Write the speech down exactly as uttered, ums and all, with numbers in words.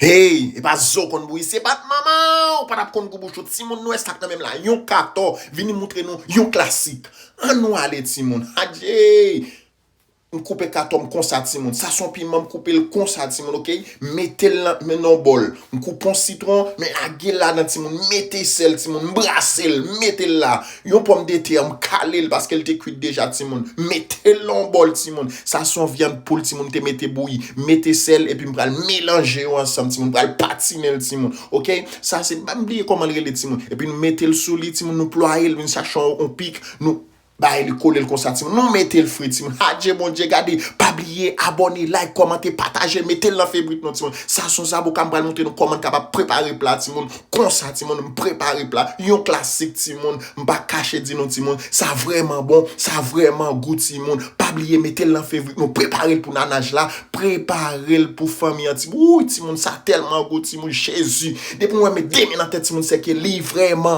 Hey, e pa zo konn bouyi, se bat manman ou pa t ap konn gou bouch ou. Timoun, nou wè sa k nan men m la, yon katò, vini moutre nou yon klasik. Ann nou ale, timoun. Adje! M koupe katò m konsa, timoun. Sa se yon piman, m koupe l konsa, timoun, oke? Mete l nan, men nan yon bòl. M koupe yon sitwon, m lage l ladan, timoun. Mete sèl, timoun. M brase l, m mete l la. Yon pòmdetè, m kale l paske l te kwit deja, timoun. Mete l nan yon bòl, timoun. Sa se yon vyann poul, timoun, m te mete bouyi. Mete sèl, epi m pral melanje yo ansanm, timoun. M pral patinen l, timoun. Oke? Sa se, m bliye kòman l rele, timoun. Epi nou mete l sou li, timoun, nou plwaye l, vin chache yon, yon pik, nou bay li, kole l konsa, timoun. Nou mete l fri, timoun. Adje Bondye, gade, pa bliye abòne, like, kòmante, pataje, mete l nan fevrit nou, timoun. Sa se yon zaboka, m pral montre nou kòman n kapab prepare pla, timoun. Konsa, timoun, m prepare pla. Yon klasik, timoun. M pa kache di nou, timoun. Sa vrèman bon, sa vrèman gou, timoun. Pa bliye mete l nan fevrit nou. Prepare l pou nanaj la, prepare l pou fanmi an, timoun. Wouy, timoun, sa tèlman gou, timoun. Jezi. Depi mwen met de men nan tèt, timoun, se ke li vrèman